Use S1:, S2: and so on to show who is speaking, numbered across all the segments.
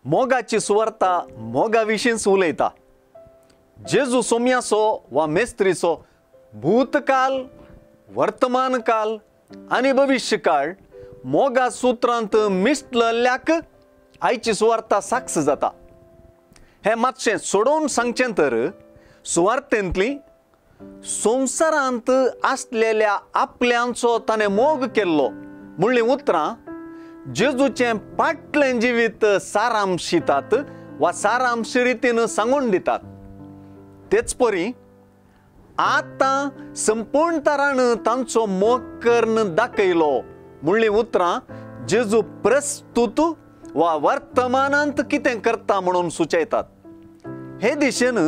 S1: मोगाची सुवार्ता मोगा विशींच उलयता। जेजू सोम्याचो वा मेस्त्रीचो भूतकाल, वर्तमानकाल आनी भविश्यकाळ मोगा सुत्रांत मिसळल्याक आयची सुवार्ता साक्ष जाता। हें मातशें सोडोवन सांगचें तर सुवार्तेंतली संवसारांत आसलेल्या आपल्यांचो ताणें मोग केल्लो म्हणलीं उतरां जेजूचें पाटलें जिवीत सारांशितात वा सारांश रितीन सांगून दितात। तेच परी आतां संपूर्ण तरान तांचो मोग करून दाखयलो म्हणलीं उतरां जेजू प्रस्तुत वा वर्तमानांत कितें करता म्हणून सुचयतात। हे दिशेन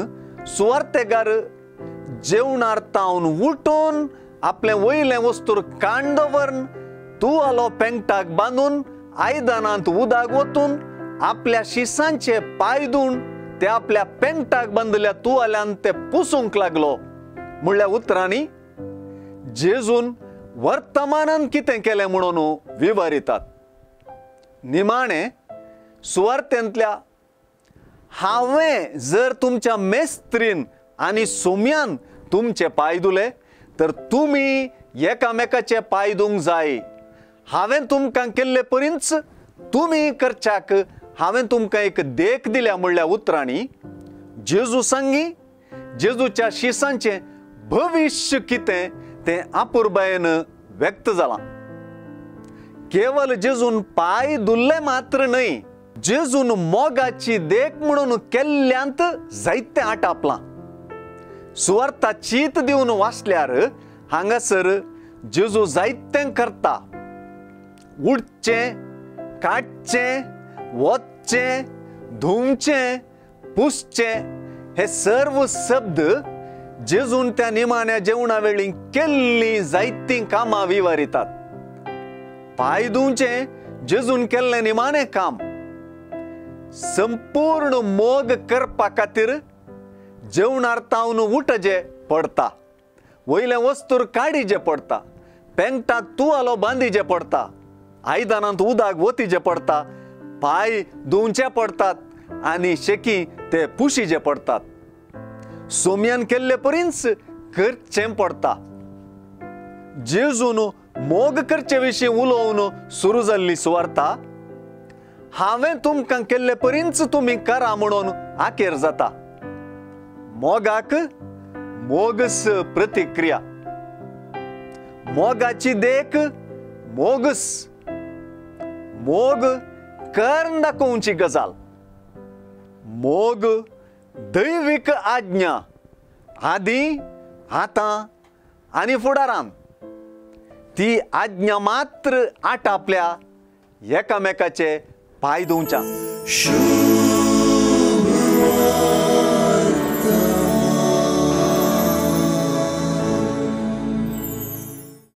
S1: सुवार्तेगार जेवणार तावन उठून आपलें वयलें वस्तूर कांड दवरून तुवालो पेंगटाक बांदून आयदनांत उदक वतून आपल्या शिसांचे पांय धुवन ते आपल्या पेंगटाक बांदल्या तुवाल्यान ते पुसूंक लागलो म्हणल्या उतरांनी जेजून वर्तमानान कितें केलें म्हणून विवरितात। निमाणें सुवार्तेंतल्या हांवें जर तुमच्या मेस्त्रीन आनी सोम्यान तुमचे पांय धुले तर तुमी एकामेकाचे पांय धुवंक जाय। हांवें तुमकां केल्ले परींच तुमी करच्याक हांवें तुमकां एक देख दिल्या म्हणल्या उतरांनी जेजू सांगी जेजूच्या शिसांचें भविश्य कितें तें अपुरबायेन व्यक्त जालां। केवल जेजून पांय धुल्ले मात्र न्हय, जेजून मोगाची देख म्हणून केल्ल्यांत जायतें आटापलां। सुवार्ता चीत दिवन वाचल्यार हांगासर जेजू जायतें करता। उडचें, काडचें, वचचें, धुवचें, पुसचें हे सर्व शब्द जेजून त्या निमाण्या जेवणा वेळी केल्लीं जायतीं कामां विवरितात। पांय धुवचें जेजून केल्लें निमाणें काम संपूर्ण मोग करपा खातीर जेवणार तावन उठचें पडटा, वयलें वस्तूर काडीचें पडटा, पेंगटाक तुवालो बांदीचें पडटा, आयदनांत उदक वतीचें पडटा, पांय धुवचे पडटात आनी शेकी ते पुशीचे पडटात। सोम्यान केल्ले परींच करचें पडटा। जेजून मोग करचे विशीं उलोवन सुरू जाल्ली सुवार्ता हांवें तुमकां केल्ले परींच तुमी करा म्हणून आखेर जाता। मोगाक मोगस प्रतिक्रिया, मोगाची देख मोगस, मोग करून दाखोवची गजाल, मोग दैवीक आज्ञा आदी, आतां आनी फुडारान ती आज्ञा मात्र आटापल्या एकामेकाचे पांय धुवच्या।